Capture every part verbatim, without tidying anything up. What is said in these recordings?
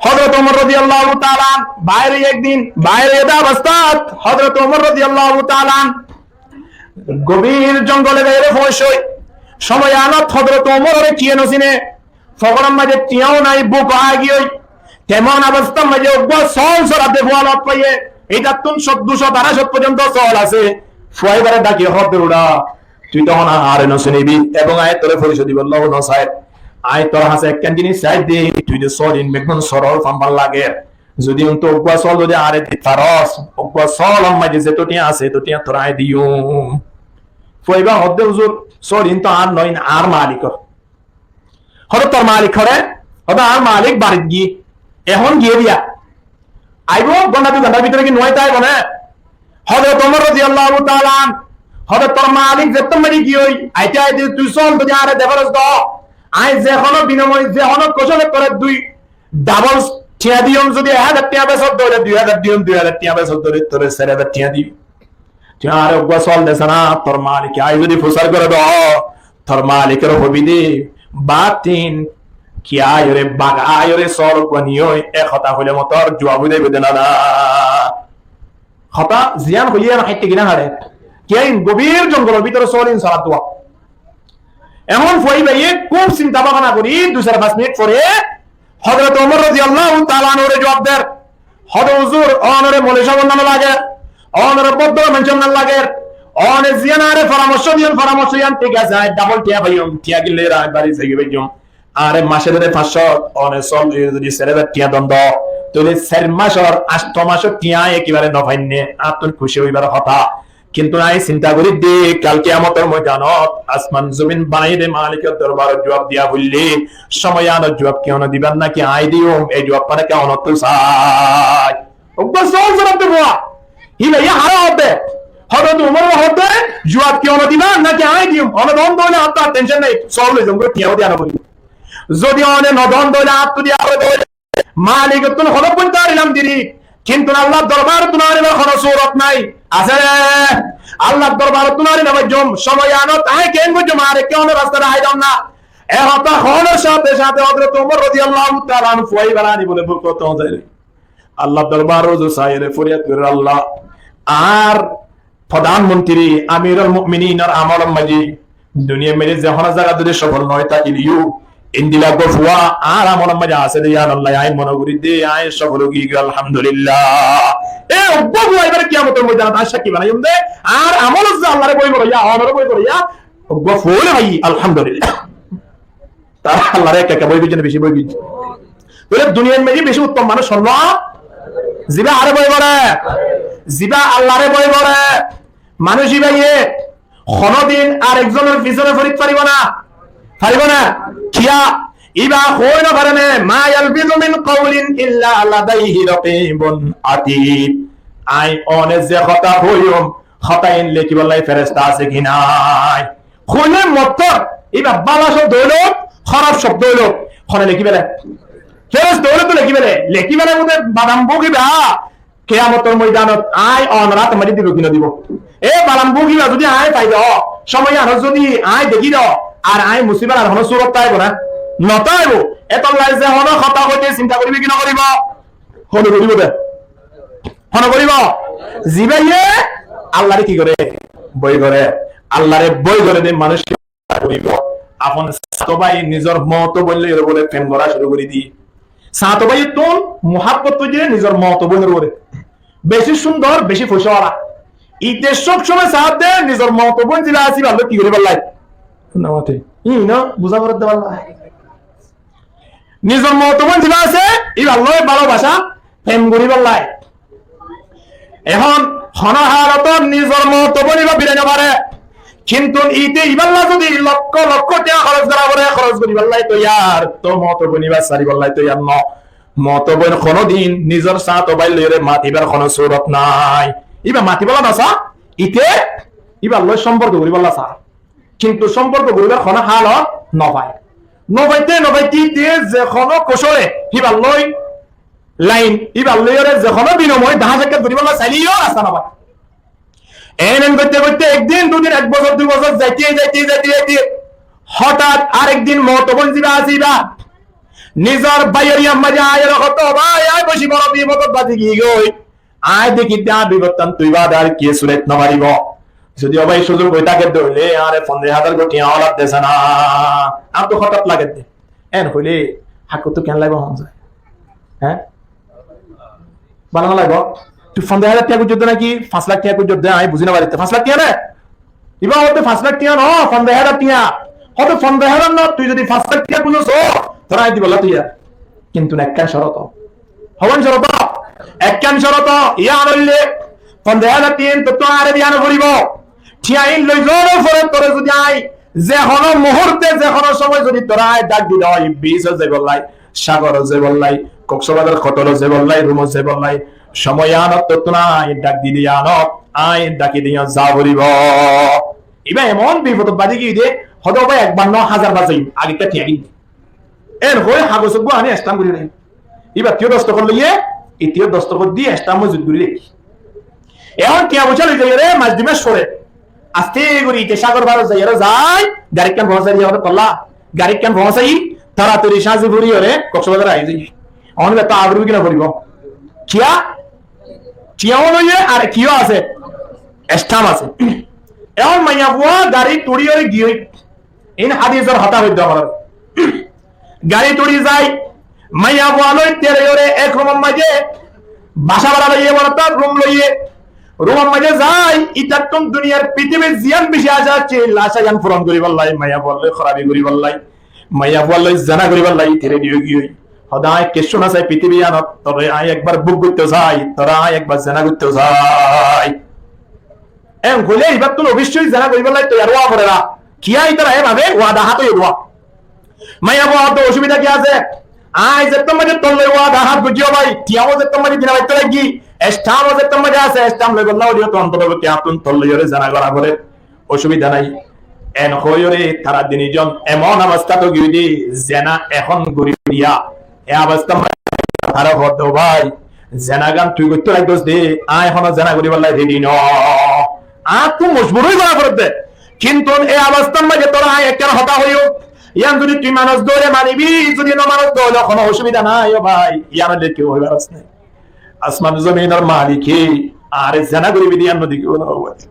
Hózorot Umor rodiyallahu taala anhu baáre ekdin, baáre ede abostát Hózorot Umor rodiyallahu taala anhu gobír zongole zaiyóre foóñsoi. Cómoi iánot Hózorot Umorore kiyé nosíne, fokór or maze tiañó nai, búk ó aigiyói. Temon abostár maze uggúa sóol sóraddé fualot faiyé, ítattún cót, dui cót, arai cót foijjonto sóol asé. Fua ibáre daki hoódde, "Ura, tui tohón añáre nosínibi, ebong añí toré forisoi dibolla nosair. Añí tor hañsé ekkán jinis saidde, tui de sóol in beggún sorol fambár lager. Zodi untú uggúa sóol zodi añáre di faros, uggúa sóol or maze zeto tiañ asé, eto tiañ toré añí diyum." Fua ibá hoódde, "Huzur, sóol in to añár no, in añár malikor." Hoódde, "Tor malik hore?" Hoódde, "Añár malik barit giyé." "Ehón giyé diya? Aibó, gónta dui góntar bútore ki nuaita aibó né?" Hózorot Umor rodiyallahu taala anhu hoódde, "Tor malik zettót maze giyói, aite aite tui sóol zodi añáre de faros do, añí ze honó binomoy, ze honó koucole toré dui dabol tiañ diyum, zodi ek házar tiañ besódde óile dui házar diyum, dui házar tiañ besódde óile toré sair házar tiañ diyum. Tui añáre uggúa sóol de sána, tor malike añí zodi fusár goré do, tor malikore hoibi de, bátin ki aiyóre, bag aiyóre sóol uggúa niyói, e hotá hoile motor juab ói zaibo de na." Hotá ziyán hoiyé, ián háitte ki na háre? Kiyá in gobír zongolor bútore sóol in sóraddé. Ehón fua ibáye kúb sinta bábona gorí dui sair fañs minit fore Hózorot Umor rodiyallahu taala anhure juab der, hoódde, "Huzur, ónore moulovi sáb onnán lager, ónore bóut boro maincé onnán lager, óne ziyán añáre foramorcó diyon, foramorcó iyán thík asé, añí dabol tiañ faiyum, tiañ gillé añí bari zaigói faijjum. Añáre mace dóre fañs cót, óne sóol zodi sair házar tiañ don do, tóile sair macor, ancto macor tiañ ekebare nofainné, añáttun kúci óibar hotá. Kintu añí sinta gorí de, kal kiyamotor moidanot asman zobin banaiyé de malikor dorbarot juab diya foille, cómoi iánot juab kiyó no diba náki añí diyum, e juab fán kiyó no tui sai." Uggúa sóol sóraddé fua. Híba yá hará hoódde. Hózorot Umor hoódde, "Juab kiyó no diba náki añí diyum? Óne don do óile añáttu ar tension nai, sóol loi zongói, tiañ ó diya no foribó. Zodi óne no don do óile añáttu diya foribó." Malikottún hono fuain no arilam diri, kintu Allar dorbarottún aribar hono surot nai. Asé de, Allar dorbarottún ari no faijjum, cómoi iánot añí keén goijjum, añáre kiyé hono rasta dahái diyum na. E hotá hoónor cáte cáte Hózorot Umor rodiyallahu taala anhu fua ibáre aní bóle búk ót zaiyóre Allar dorbarot saiyóre foriyad gorer, "Allah, añár prodán montiri, amirul mu'mininor amolor maze, duniyar maze ze hono zagat zodi sofol no ói tákile yó, endilla uggúa fua añár amolor maze asé de, ya Allah, añí mone gorí de añí sofol ói giyói, alhamdulillah." E uggúa fua ibáre kiyamotor moidanot añí sakki banaiyum de, añár amolor ze Allare boi goróya, ónore boi goróya, uggúa fua óile bái, alhamdulillah. Tará Allaré ekka ekka boi goijjé né, beci boi goijjé? Tóile duniyar maze beci uttom manúic hon? Zibá añáre boi goré, zibá Allaré boi goré. Manúic ibáye honodin arek zonor fisone fori faribó na, faribó na. Kiyá? Ibá hoi no fare né, "Ma yalfizu min qawlin illa ladayhi raqibun atid." Añí one ze hotá hoiyum, hotá iín lekíballa feresta asé ki nai? Hoile mottor, ibá bála cobdo óilok, hóraf cobdo óilok, hone lekí fele? Feresta óile to lekí fele, lekí fele bóle badam bógiba, kiyamotor moidanot añí onorar át maze dibo ki no dibo? E badam bógiba zodi añí fai do, cómoi iánot zodi añí dekí do, ar añí musibor ar hono surot táibo na? No táibo. Etolla ze hono hotá hoite sinta goribo ki no goribo? Hone goribo de. Hone goribo? Zibáye Allaré ki goré? Boi goré. Allaré boi goré de manúic ki goribo? Afon sato bái nizor moto boin loi bóle prem gora curu gori diye. Sato báittun muhabbot óiye nizor moto boinor uore. Beci sundor, beci foisa wala. Ite sob somoi saá de nizor moto boin zibá asé ibár loi ki goribar lai? Ino buza gorer de balla. Nizor moto boin zibá asé, ibár loi bálobaca prem goribar lai. Ehón hono halotot nizor moto boin ibá birai no fare. Kintu ite ibálla zodi lokko lokko tiañ hóros gora fore, hóros goribar lai toiyar, to moto boin ibá saribar lai toiyar no. Moto boin honodin nizor sato bái loi matibar hono surot nai. Ibá matiballa no sa, ite ibár loi somporko goribar lai sa. Kintu somporko goribar hono halot no fai. No faite, no faite ite ze hono koucole ibár loi lain, ibár loi ze hono binomoi dahá sakkát goribar lai saile yó rasta no fai. En en goitte goitte ek din, dui din, ek bosór, dui bosór zaite zaite zaite zaite hotát arek din moto boin zibá asé ibá Nizor báiyor yar maze aiyóre hoó de, "Bái, añí beci boro bifodot bazi giyí goi. Añí dekí de añár bifodtán tui bade ar kiyé surait no faribó." Zodi ó bái suzug ói táke de óile, añáre fondoro házar goi thiañ olat dese na. Añáttu hothát lage de. En hoile, hakkóttu ken laibo hon zai? Hé? Bála no laibo? Tui fondoro házar thiañ kuijjós de naki fañs lak thiañ kuijjós de, añí buzi no fari de. Fañs lak thiañ ne? Ibá hoó de fañs lak thiañ no, fondoro házar thiañ. Hoó de fondoro házar no, tui zodi fañs lak thiañ kuijjós, tor añí dibolla toiyar. Kintu ekkán córot. Hon córot? Ekkán córot, yián óilde fondoro házar thiañ tottú añáre diya no foribo. Thiañ ín loi zoónor fore tore zodi añí ze hono muhurte, ze hono somoi zodi tore añí dhak dile ói, bic ot zaibolla, sagor ot zaibolla, Koksbazar hotol ot zaibolla, rum ot zaibolla, somoi yiánot tottú añí dhak dile yiánot, añí dhaki diyó za foribo. Ibá emon bifodot bazi giyé de, hoó de bái ekbar no házar bar zaiyum, age ekká thiañ gin de. En hoi hagos uggwá aní estamp gorí raikké. Ibattú dostokot loiyé, ittú dostokot di estamp mozbut gorí raikké. Ehón thiañ foicá loi zaiyóre mac dui mac fore aste gorí ite sagor farot zaiyóre zai, gari ekkán foóñsai diye tolla, gari ekkán foóñsai, toratori sáñzi foriyóre Koksbazar aái zaiyé. Ehón ibattú agor biki no foribo. Kiyá? Thiañ ó loiyé ar kiyó asé? Estamp asé. Ehón maiyafua gari tuçiyóre giyói. Iín hádisor hotá hoiddé añára. Gari tuçi zai, maiyafua loi tereyóre ek rumor maze bacá bara loiye, boro tar rum loiye. Rumor maze zai, itattún duniyar pitibir ziyán beci acá accíl, acá yián furon goríbolla, maiyafua loi horabi goríbolla, maiyafua loi zena goríbolla, ite redi ói giyói. Hoó de añí kessú no sai pitibi yiánot, tore añí ekbar buk goittó sai, tore añí ekbar zena goittó sai. En hoilé ibattún oboiccí zena goríbolla toiyar ówa foribó. Kiyá itará e bábe wada hát óiye de. Maiyafua hoó de ocubida ki asé? Añí zettót maze tor loi wada hát goijjí bái, thiañ ó zettót maze dina baittó laiggí, estamp ó zettót maze asé, estamp loibolla óileyo to ontoto kiyá tun tor loiyóre zena gora fore, ocubida nái. En hoiyóre tara dinizon emon obostát ói giyé de, zena ehón gorí diya. E obostát maze tare hoó de, "Ó bái, zenagan tui goittó laiggós de, añí hono zena goríbolla redi no. Añáttu mojbur ói gora foredde. Kintu e obostát maze tore añí ekkán hotá hoiyum, yián zodi tui manos de óile manibi, zodi no manos de óile hono ocubida nái, ó bái, yián óile kiyó hoibar asé nái." Asman zominor malike añáre zena goribi de yián no dekíbo né, ó bái.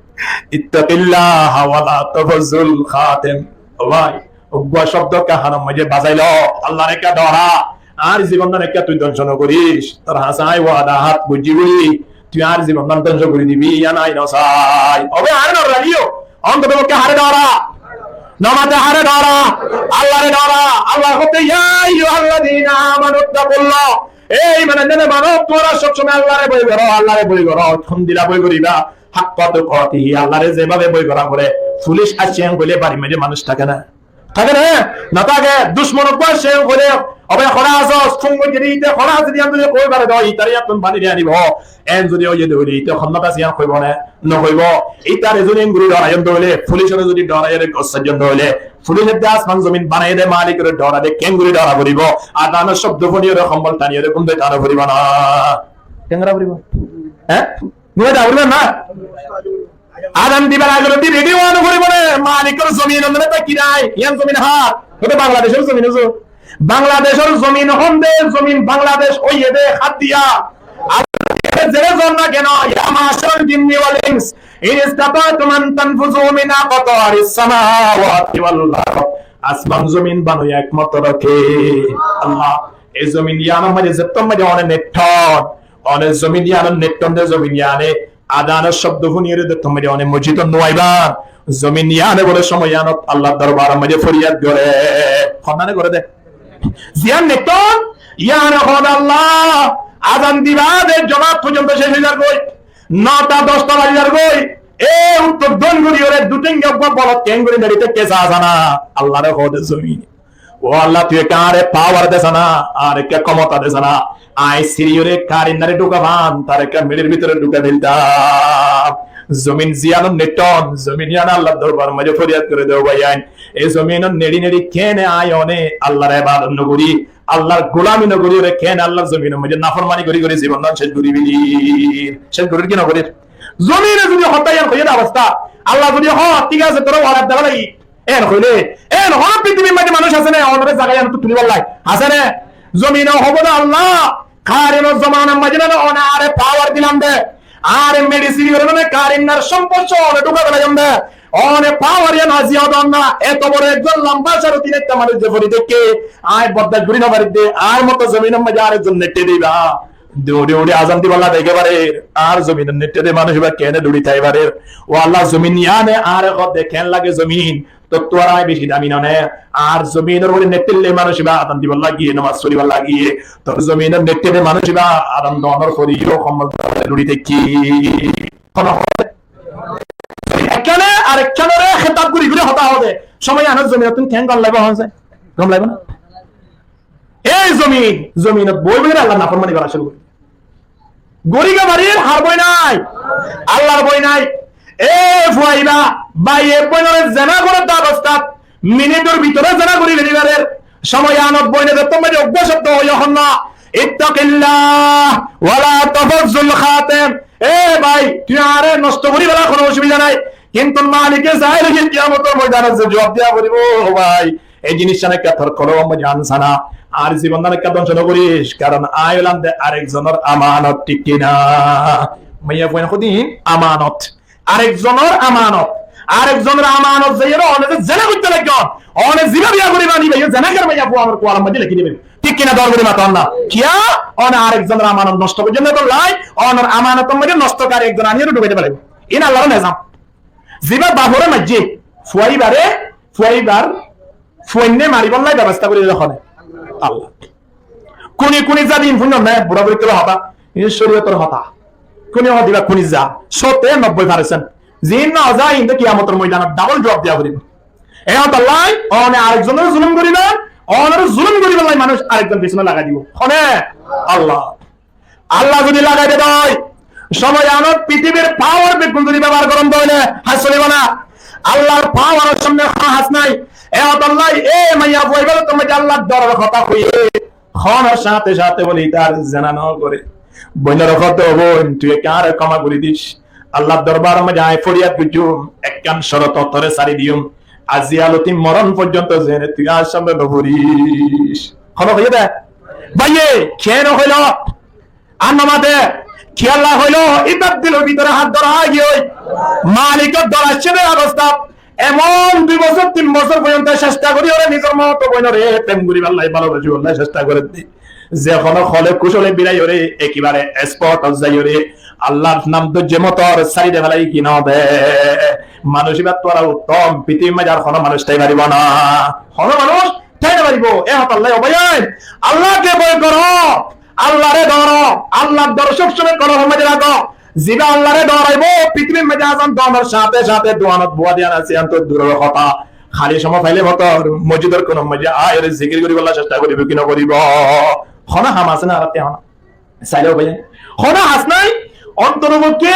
Ittaqillaha wa la tafzul khatim. Ó bái, uggwá cobdo ekká hanor maze bazai lo, Allar ekká dora. Añár zibondan ekká tui dongco no goris. Tor hañsé añí wada hát goijjí buli tui añár zibondan dongco gori dibi, yián añí no sai. Ó bái, añáre no doriyo. Ontoto pokké hare dora? No mate hare dora? Allare dora. Allah hoó de, "Ya ayyuhalladhina amanu ittaqullah." E iman anne manob, tuáñra sob somoi Allare boi goró, Allare boi goró. Hondilla boi goriba? Haqqa tuqatihi, Allare zebábe boi gora fore. Fulic aiccé hoilé barir maze manúc táke na? Táke na? No táke. Ducmon uggwá aiccé hoilé, "Ó bái, hora asós?" Fun goijjé de íte, "Hora así," de yián zodi hoi fare de, ítare yián tun bani de anibo. En zodi óiye de óile, íte honnát asé yián hoibo né? No hoibo. Ítare zodi engori doraiyón de óile, fulicore zodi doraiyóre gos saijjón de óile, fulic edde asman zomin banaiyé de malikore dora de, kengori dora foribo? Adanor cobdo funiyóre hombol taniyóre gúm dóita no foribo né? Kengori foribo? Hé? Gúm dóita foribo né? Adan dibar age lóti redi ówa no foribo né? Malikor zomin onde táki nai, yián zomin har? Hoó de Bangladecor zomin óiye. Bangladecor zomin honde zomin Bangladec óiye de háddiya. Ar zere zon na keno, ya ma'sharal jinni wal ins, in istata'tum an tanfuzu min aqtaris samawati wal ard. Asman zomin banoiya ekmatro ke? Allah. E zomin yiánor maze zettót maze one netton, one zomin yiánor netton de zomin yiáne Adanor cobdo funiyóre de tumi de one mosjidot no aiban. Zomin yiáne bóle somoi yiánot Allar dorbaror maze foriyad gore. Honnán gore de? Ziyán netton, yiáne hoó de Allah, adan diba de jomaat foijjonto cec ói zargoi. Nota dosta baji zargoi. E uttor don gori ore dui tin gabba bolot kengori dari te kesa asana. Allare hoó de zomine. Ó Allah, tui ekká añáre power desa na, añáre ekká komota desa na, añí siriyóre karinnare dhuka fan, tare ekká meçir bútore dhuka diltam. Zomin ziyánor netton, zomin yiáne Allar dorbar maze foriyad gore de, ó báiyain. E zominor neçi neçi kene añí one Allar ebadot no gori, Allar gulami no gori, ore kene Allar zominor maze naformani gori gori zibondan cec gori feli. Cec gori ki no gori? Zomine zodi hotá yián hoiye de obosta, Allah zodi hoó, "Thík asé, toré order deba lagi." En hoile, en hono pitibir maze manúc asé ne, onore zaga yián ttu tulibálla? Asé ne? Zomine hoibo de Allah, Karunor zomanar maze nane one añáre pawar dilam de, añáre medicine gorí nane Karunor sompotti one dhúkai felaiyum de, one pawar iyan aijja ódon na, eto boro ekzon lamba caro tin ekta manúc ze fori táke, añí bordac gorí no fari de, añár moto zominor maze añáre ekzon neṭṭe diba. Uçi uçi azan dibolla deke farer, añár zominor neṭṭe de manúc iba kene duri tái farer? Ó Allah, zomin iyane añáre hoó de ken lage zomin? Tottú ar añí beci dami nane, añár zominor uore neṭṭe de manúc iba azan dibolla giyé, nomaz foribolla giyé, tor zominor neṭṭe de manúc iba azan donor fore yó hommol duri táke. Hono hoó de? Ekkane arekkanore hetab gorí gorí hotá hoó de, somoi iyanot zominottún ken gom laibo hoó de? Gom laibo na? Ei zomin, zominot boi boi Allar naformani gora cúru gorí. Gorí goi farir, har boi nai? Allar boi nai? E fua iba, baiye boinore zena gorer de obostat, minitor bútore zena gorí feli farer. Somoi iyanot boine de tuáñra uggwá cobdo hoiyo, hoó na, "Ittaqillah, wala tafazzul khatam." E bái, tui añáre nosto gorí fela, hono osubida nai. Kintu malike zail óiye kiyamotor moidanot ze juab diya foribo, ó bái, ei jinissan ekka tor kolbor maze ansana. Añár zibonnan ekka dongco no goris, karon añí óilam de arekzonor amanot, thík ki na? Maiyafuain hodin amanot. Arekzonor amanot. Arekzonor amanot zaiyóre one ze zena goitte laiggón, one ziba biya goriba, iba yó zenakar maiyafua, añár kualar maze lekí dibo. Thík ki na? Dor gori maton na. Kiyá? One arekzonor amanot nosto goijjón de tolla, onor amanotor maze nostokari ekzon aniyóre dhúkai di felaibo. Iín Allar nizam. Ziba bafore maijje, fua ibare, fua ibar fuainne maribolla bebosta gorí de hone? Allah. Kuni kuni zadi in fuinno ne, bura buri tula hotá, in coriyotor hotá. Kuni hotá diba, kuni za, cót e nobboi percent. Zin no za, inde kiyamotor moidanot double juab diya foribo. E hotálla, one arekzonore zulum goriba, onore zulum goribolla manúc arekzon fisone lagai dibo. Hone? Allah. Allah zodi lagai de dói, somoi iyanot pitibir pawar beggún zodi bebohar goron dóile, hás solibo na? Allar pawaror samne hono hás nai. E hotálla e maiyafua ibare tuáñra Allar doror hotá hoiye, honor sáte sáte boli tar zena no gore. Boinore hoó de, "Ó boin, tui ekka añáre koma gori dis. Allar dorbaror maze añí foriyad goijjum, ekkán córot, tore sári diyum. Aijja loti moron foijjonto zene tui añár samne no foris." Hono hoiye de? Baiye, kiyá no hoilo? Ar no mate, kiyólla hoilo, itar dilor bútore hát dóra ói giyói. Malikor dóra accé de obostat, emon dui bosór, tin bosór foijjonto cesta gorí ore nizor moto boinore prem goribolla, balobacibolla cesta gorer de. Ze hono hole kucole beraiyóre, ekebare spot ot zaiyóre, Allar nam dóijje motor sári de felai ki no de? Manúc ibattú ar uttom pitibir maze ar hono manúc tái faribo na. Hono manúc tái no faribo. E hotálla, ó bái, Allare boi goro. Allare doro, Allar dor sob somoi kolbor maze rago. Ziba Allare doraibo, pitibir maze azan donor sáte sáte duanot bua diyan asé, iyan to duror hotá. Hali somoi faile motor mosjidor konor maze aiyóre zikir goribolla cesta goribo ki no goribo? Hono ham asé na añárattú hono? Saile ó bái, hono ham nai. Ontorfokki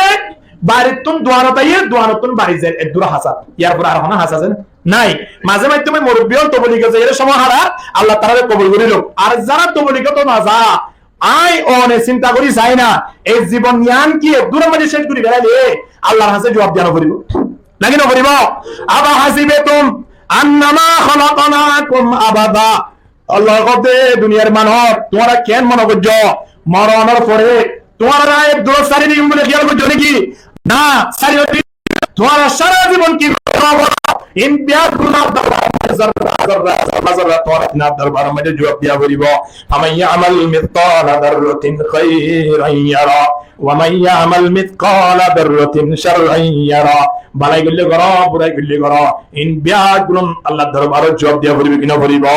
barittún duanot aiye, duanottún bari zair, eddur ham asé. Iyar fore ar hono ham asé na? Nai. Maze maze tumi murubbi ókkol tobligor zaiyóre somoi hárar, Allah taala kobul gorí lou. Ar zara tobligor maze no za, añí one sinta gorí sai na, ei zibon iyan ki ek dúror maze céc gorí felaile Allar hañse juab diya no foribo? Naki no foribo? أفحسبتم أنما خلقناكم عبثا. Allah hoó de, duniyar manúc, tuáñra ken mone goijjó, moronor fore tuáñrare ek dúrot sári diyum buli kéyal goijjó naki? Na, sári no diyum. Tuáñra sára zibon ki goijjó? In beggún Allar dorbaror maze zarra zarra, zarra zarra tuáñra tin Allar dorbaror maze juab diya foribo. فمن يعمل مثقال ذرة خيرا يره ومن يعمل مثقال ذرة شرا يره. Bálai goille goro, burai goille goro, in beggún Allar dorbarot juab diya foribo ki no foribo?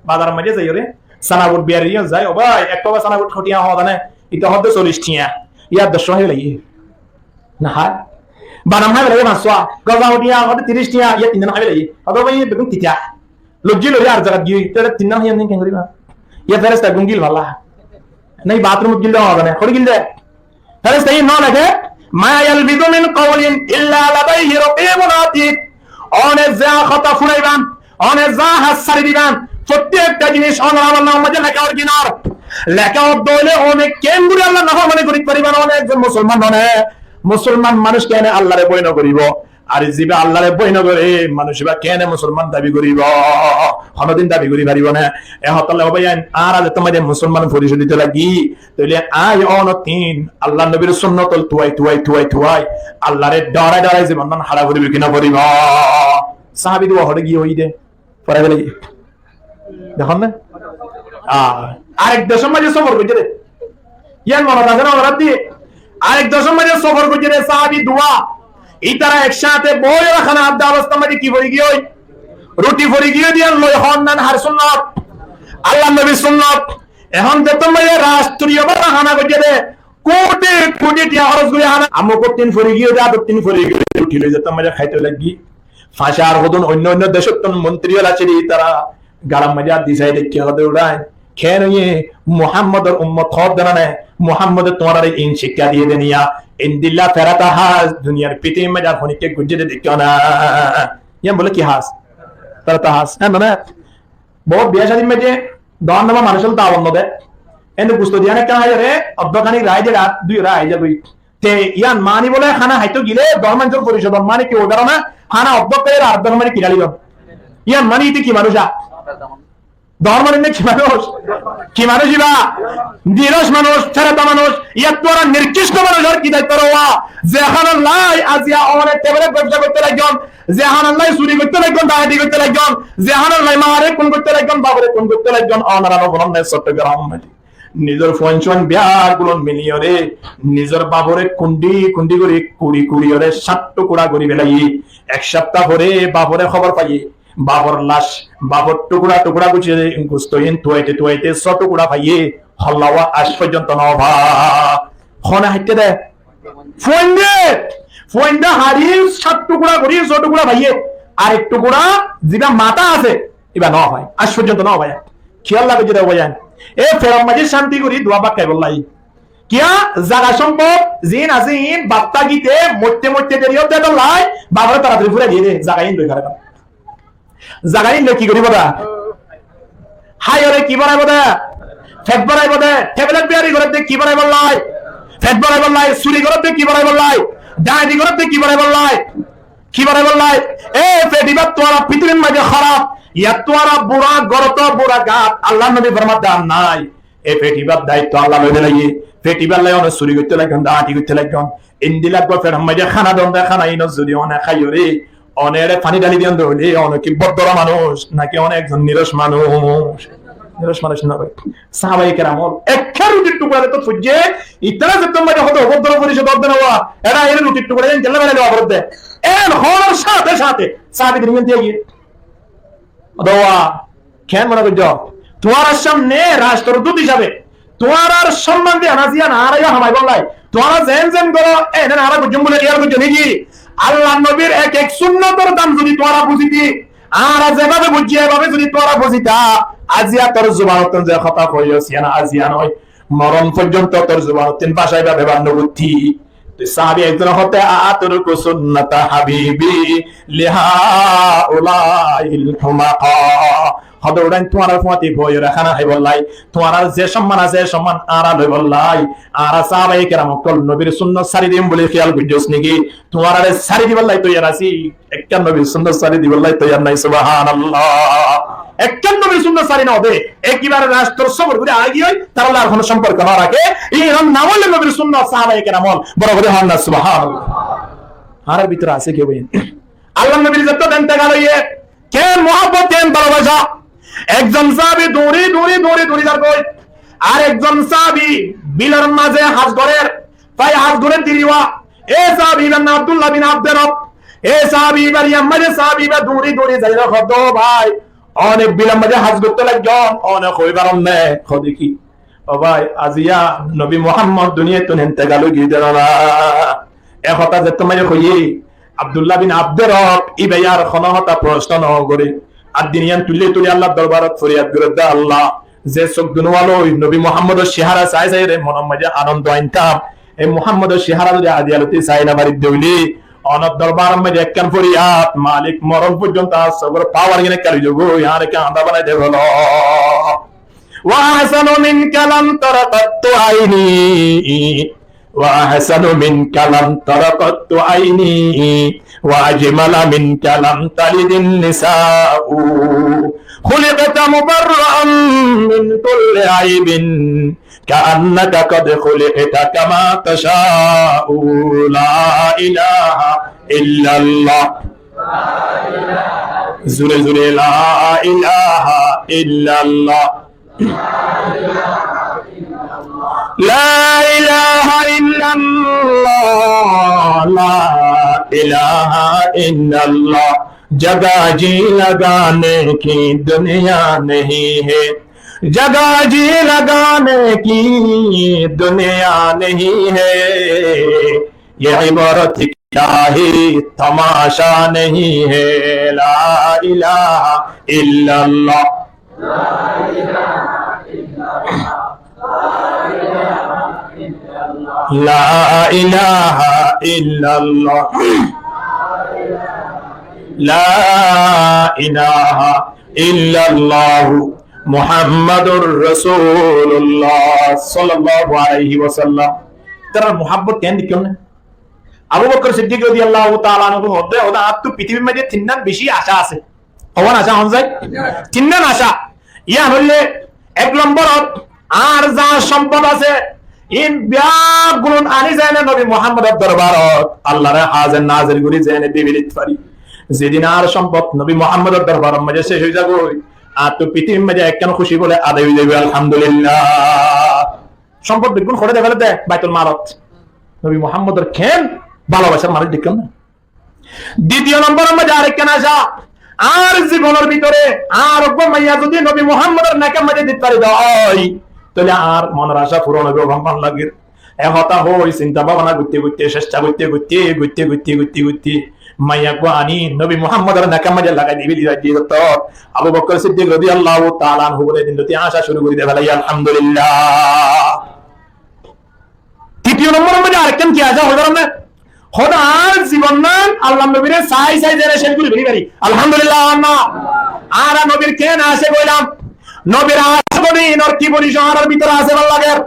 Bazaror maze zaiyóre, sana bút biyari zai, "Ó bái, ek powa sana bút hotó tiya?" Hoó de, "Ita hoó de sollic tiya." Iyar doc powa hái félaiye. Na hái. Badam hái félaiye fañs powa. Goza hotó tiya? Hoó de tiric tiya. Iyar tin dán hái félaiye. Hoó de bái, beggún tita. Lojji lori ar zagat giyói, tóile tin dán hái ken goriba? Iyar feresta gun gil falla. Nai bathrumot gil de, hoó de na. Hori gil de. Feresta in no leké, ما يلفظ من قول إلا لديه رقيب عتيد. One za hotá furaiban, one za hát sári diban, fottí ekta jinis onor amolnamar maze leká ór ki no? Leká ór de óile one kengori Allar naformani gorí fariban? One ekzon musolman, one musolman manúc kene Allare boi no goribo? Ar ziba Allaré boi no gore, manúic iba kene musolman dabi goribo? Honodin dabi gori faribo na. E hotálla ó bái, añára zettó maze musolman foricoy dito lagi, tóile añí onottin Allar nobir sunnot ol tuwai, tuwai, tuwai, tuwai, Allaré dhorai dhorai zibon nan hára goribo ki no goribo? Sahabi dua hoçé giyé hoiyé de. Forai félaiye. Dekón na? Ah, arek decor maze sofor goijjé de. Yián monot asé na, onorar de? Arek decor maze sofor goijjé de sahabi dua. Ítara ek sáñte boi ore hána adde obostár maze ki fori giyói? Ruti fori giyói de, yián loi hon nan har sunnot? Allar nobir sunnot. Ehón zettó maze rastoriyo bábe hána goijjé de, kuthi kuthi tiya hóros gori hána. Amuk ottin fori giyói de, adottin fori giyói de, ruti loi zettó maze háito lagi. Fañsar hodún oinno oinno decottún montri ol asé de, ítara galar maze át di sai de, ki hoó de uçái? Ken óiye? Muhammodor ummot hoó de na né? Muhammode tuáñrare in cikka diye de niya. Endilla ferata has duniyar fitibir maze ar honikka goijjé de deikkó na. Yián bole ki has? Ferata has. Hé, mane, bout biya cádir maze dohán dama manúic ol dawot no de. Ende gusto diyan ekkán háiyore, oddok háni rai de, rat dui rai de goi. Te yián mani bole hána háito gile dohán manúicor foricoy don mani ki óibar na, hána oddok háiyore ar oddok mani ki dali don. Yián mani ite ki manúic a? Dohán manúic ne ki manúic? Ki manúic iba? Niros manúic, ferata manúic, yar tuáñra nirkishto manúic ar ki daitto rowa? Ze hána loi aziya one tebele bebsa goitto laiggón, ze hána loi suri goitto laiggón, daheti goitto laiggón, ze hána loi maáre kun goitto laiggón, bafore kun goitto laiggón, onora no funon ne Cottogram maze. Nizor fuain suain beggún miliyore, nizor bafore kundi kundi gori, kuri kuri ore sát tukura gori felaiye. Ek sápta fore bafore hóbor faiye, bafor lac, bafor tukura tukura goijjé de, gusto in tuwaite tuwaite só tukura faiye, holla wa ac foijjonto no fa. Hone háitte de? Fuainde, fuainde hári sát tukura gori só tukura faiye. Arek tukura ziba mata asé, iba no fai, ac foijjonto no fai. Kiyólla goijjé de bái? E feçor maze cánti gori dua bát háibolla. Kiyá? Zaga sombot zin asé in, bát tákite moitte moitte deri ódde tolla, bafore taratari furai diye de, zaga in loi fare na. Zaga in loi ki goribo de? Háiyore ki boraibo de? Fet boraibo de. Teblet biyari gorer de ki boraibolla? Fet boraibolla. Suri gorer de ki boraibolla? Daheti gorer de ki boraibolla? Ki boraibolla? E feti bát tuáñra fitibir maze háraf, yar tuáñra bura gorot bura gat, Allar nobi formar de ar nai. E feti bát daitto Alla loi felaiye. Feti bát loi one suri goitto laiggón, daheti goitto laiggón. Endilla gua feçor maze hána don de, hána ino zodi one háiyore, one ere fani dali diyon de óile, one ki boddora manúic, naki one ekzon niros manúic? Niros manúic no bái. Sahabaye keram ol ekká rutir tukura de to fujje, itara zettó maze hoto boddora foricoy dór de na wa, era ere rutir tukura de endilla bana de wa de. En honar sáte sáte sahabi din diye giyé. Odowa, ken mone goijjó? Tuáñrar samne rastrodut hísabe tuáñrar somman de ana ziyan añára yo hamaibolla. Tuáñra zen zen goró, enen añára goijjum buli kiyal goijjó niki? Allar nobir ek ek sunnotor dam zodi tuáñra buzite, añára zebabe bujji ebabe zodi tuáñra buzita, aziya tor zubanottún ze hotá hoiyó, siyan aziya noi. Moron foijjonto tor zubanottún báca iba bebar no goitti. Te sahabi ekzone hoódde, "Atruku sunnata habibi li haulail humaqa." Hoódde, "Uçáin tuáñrar fúañti boiyore hána háibolla, tuáñrar ze somman asé, e somman añára loibolla, añára sahabaye keram ókkol nobir sunnot sári dim buli kéyal goijjós niki? Tuáñrare sári dibolla toiyar así." Ekkán nobir sunnot sári dibolla toiyar nái, subhanallah. Ekkán nobir sunnot sári no de, ekebare rastor sóbor gorí aigiyói, tarálla ar hono somporko no raké. Iín or nam óilde nobir sunnot, sahabaye keram ol. Boro gorí hoón na, subhanallah. Añárar bútore asé ki bái? Allar nobir zettó entekal óiye, ken muhabbot, ken bálobasa. Ekzon sahabi duñri, duñri, duñri, duñri zargói. Ar ekzon sahabi bilor mazé has gorér, fai has gorér diriwa. E sahabi ibar nam Abdullah bin Abde Rof. E sahabi ibar yar mazé sahabi iba duñri duñri zaiyóre hoódde, "Ó bái, one bilor mazé has goittó laiggón, one hoi faron né?" Hoódde ki, "Ó bái, aziya nobi Muhammod duniyattún entekal ói giyói de na?" E hotá zettó mazé hoiyé, Abdullah bin Abde Rof iba yar hono hotá proshno no goré. Ar din yián tuillé tuillé Allar dorbarot foriyad gorédde, "Allah, ze suk dunuwa loi nobi Muhammodor cehara sai saiyóre monor mazé anondo aintam, e Muhammodor cehara zodi aijja lóti sai no faridde óile, onor dorbaror mazé ekkán foriyad, Malik, moron foijjonto ar sukor pawar gín ekká loi zagói, añáre kañda banai de felo." وأحسن منك لم تر قط عيني، وأحسن منك لم تر قط عيني، وأجمل منك لم تلد النساء. خلقت مبرأ من كل عيب كأنك قد خلقت كما تشاء. لا إله إلا الله. জোরে জোরে لا إله إلا الله. لا إله إلا الله، لا إله إلا الله۔ جگہ جی لگانے کی دنیا نہیں ہے، جگہ جی لگانے کی دنیا نہیں ہے، یہ عبرت کیا ہے، تماشا نہیں ہے۔ لا إله إلا الله۔ لا إله إلا الله۔ لا إله إلا الله محمد رسول الله صلى الله عليه وسلم۔ Ítarar muhábbot keén dekíyon né? Abu Bokor Siddik rodiyallahu taala anhu hoódde, hoódde, añáttu pitibir maze tinnán beci acá asé. Hoón acá, hoón zai? Tinnán acá. Yían óilde ek lombor ot, añár za sompot asé, iín beggún aní zaine nobi Muhámmodor dorbarot, Allaré házir nazir gorí zaine dibilit fari. Zedin añár sompot nobi Muhámmodor dorbaror maze céc ói zagói, añáttu pitibir maze ekkán kúci bole adai ói zaiboi, alhamdulillah. Sompot beggún hoçé de félede, Baitul Malot. Nobi Muhámmodor keén balobacar manúic dekíyon né? Ditiyo lomboror maze arekkán acá, añár zibonor bútore añár uggwá maiya zodi nobi Muhámmodor nekar maze dit fari de ói, tóile añár monor acá furon óibo, gom lagir. E hotá hoi, sinta bábona goitte goitte, cesta goitte goitte, goitte goitte, goitte goitte, maiya uggwá aní nobi Muhámmodor nekar maze lagai dibi, dibi, dibi, tóile Abu Bokor Siddik rodiyallahu taala anhu bole, edin tóti acá cúru gorí de félaiye, alhamdulillah. Titiyo lomboror maze arekkán ki acá hoi faron né? Hoódde añár zibonnán Allar nobire sai sai zene céc gorí félai fari. Alhamdulillah, añára nobir keén acek óilam? Nobir acek óilam, inor ki forisóy añárar bútore asé, bála lager.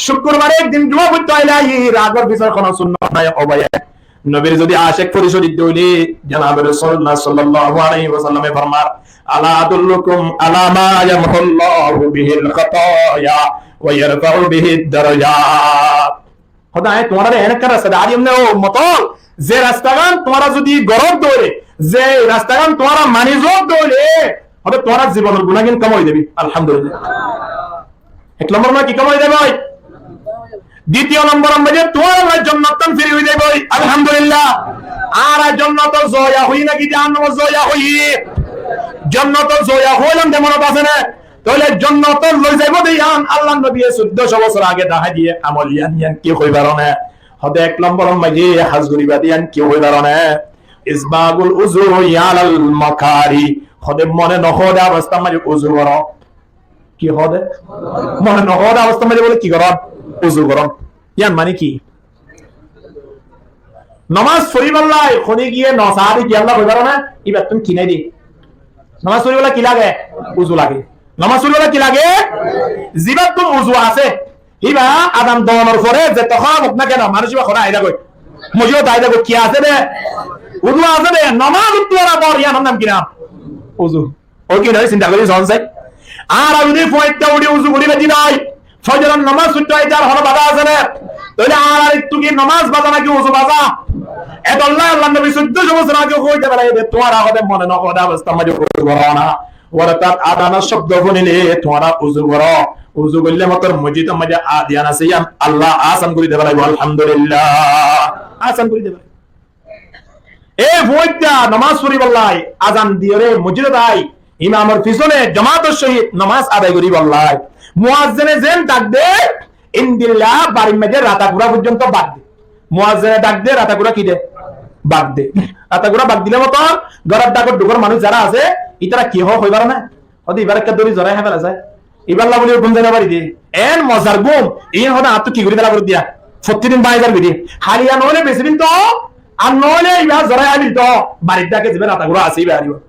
Cúkkurbare ek din juma foitto aile aiyí, agor fisor hono sunnot nai, ó bái. Nobir zodi acek forisóy óite óile, janabe Rosulullah sallallahu alaihi wasallame formar, ألا أدلكم على ما يمحو الله به الخطايا ويرفع به الدرجات. Hoódde añí tuáñrare en ekkán rasta dahái diyum né, ó ummot ol, ze rastagán tuáñra zodi goró de óile, ze rastagán tuáñra mani zo de óile, hoódde tuáñrar zibonor gunágin kom ói zaibo. Alhamdulillah. Ek lombor maze ki kom ói zaibo? Ditiyo lomboror maze tuáñrar jonnottán firi ói zaibo. Alhamdulillah. Añára jonnotor zoya óiyi náki jahannamor zoya óiyi? Jonnotor zoya óilam de monot asé né? Tóile jonnotot loi zaibo de yián Allar nobiye sóiddo cót bosór age dahái diye amol yián, yián ki hoi faron né? Hoódde ek lomboror maze hás goriba de yián ki hoi faron né? إسباغ الوضوء على المكاره. Hoódde mone no hoó de obostár maze uzu goró. Ki hoódde? Mone no hoó de obostár maze bole ki gorón? Uzu gorón. Yián mani ki? Nomás foribálla honé giyé no saá de kiyólla hoi faron né? Íbattún ki nái de? Nomás foribálla ki lage? Uzu lage. Nomás foribálla ki lage? Zibáttún uzu asé, íba azan doonor fore zeto hom ók na keno, manúic íba hono aái zagói. Mosjidot aái zagói, ki asé de? Uzu asé de. Nomás uttú ora bor, yián or nam ki nam? Uzu. Ó ki noó, sinta gorí soón sai. Añára zodi fuañitta uçí uzu gorí faijjí de ói, fozoror nomás foitto aitó ar hono baza asé né? Tóile añárar ettú ki nomás baza náki uzu baza? Etolla Allar nobi sóiddo cót bosór age hoói de félaiye de, tuáñra hoódde mone no hoó de obostár maze uzu goró na. Ortát azanor cobdo fúnile tuáñra uzu goró. Uzu goille motor mosjidor maze ad yián asé, yián Allah asan gorí de félaibo, alhamdulillah. Asan gorí de félaibo. E fuañitta nomás foribálla azan diyóre mosjidot ai, imamor fisóne jomaator sóhit nomás adai goríbálla muazzine zeén dak de, endilla barir maze rata gura foijjonto bak de. Muazzine dak de, rata gura ki de? Bak de. Rata gura bak dile motor góror dhákor dhukor manúic zará asé, ítara ki hoó hoi faron né? Hoódde ibáre ekká dóri zorai hái fela zai. Ibálla buli gúm zai no fari de. Eén mozar gúm, iín hoódde añáttu ki gorí fela gorí diya. Fottí din báñgi zar gorí. Hali ar noóile besi din to, ar noóile ibá zorai hái din to, barir dháke zibá rata gura asé ibá aribo.